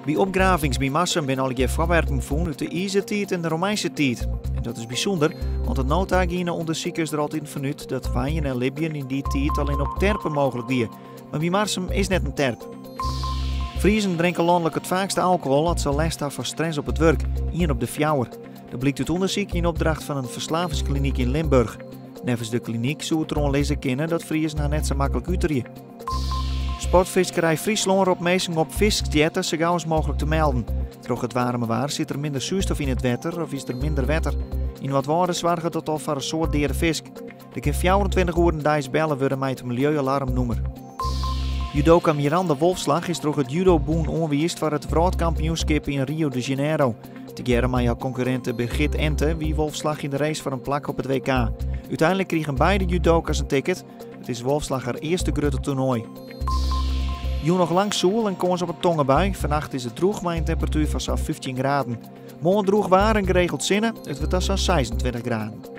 By opgravings by Marsum binne allegear foarwerpen fûn út de Izertiid en de Romeinske tiid. En dat is bysûnder, want oant no ta giene ûndersikers der altyd fanút dat wenjen en libjen yn dy tiid allinne op terpen mooglik wie. Mar by Marsum is net in terp. Friezen drinke lanlik it faakste alkohol as se lêst ha fan stress op it wurk, ien op de fjouwer. Dat blykt út ûndersyk yn opdracht fan in ferslavingsklinyk yn Limburch. Neffens de klinyk soe it deroan lizze kinne dat Friezen har net sa maklik uterje. Sportfiskerij Fryslân ropt minsken op fiskstjerte sa gau as mooglik te melden. Troch it waarme waar sit der minder soerstof yn it wetter of is der minder wetter. Yn Noardwâlde soarget dat al foar in soad deade fisk. Der kin 24 oeren deis belle wurde mei it miljeualarmnûmer. Judoka Miranda Wolfslag is troch it judobûn oanwiisd foar it wrâldkampioenskip yn Rio de Janeiro. Tegearre mei har konkurrinte Birgit Ente wie Wolfslag yn de race foar in plak op it WK. Uteinlik krigen beide judoka's in ticket. It is Wolfslag har earste grutte toernoai. Jûn noch lang soel en kâns op in tongerbui. Fannacht is it drûch mei in temperatuer fan sa'n 15 graden. Moarn drûch waar en geregeld sinne. It wurdt dan sa'n 26 graden.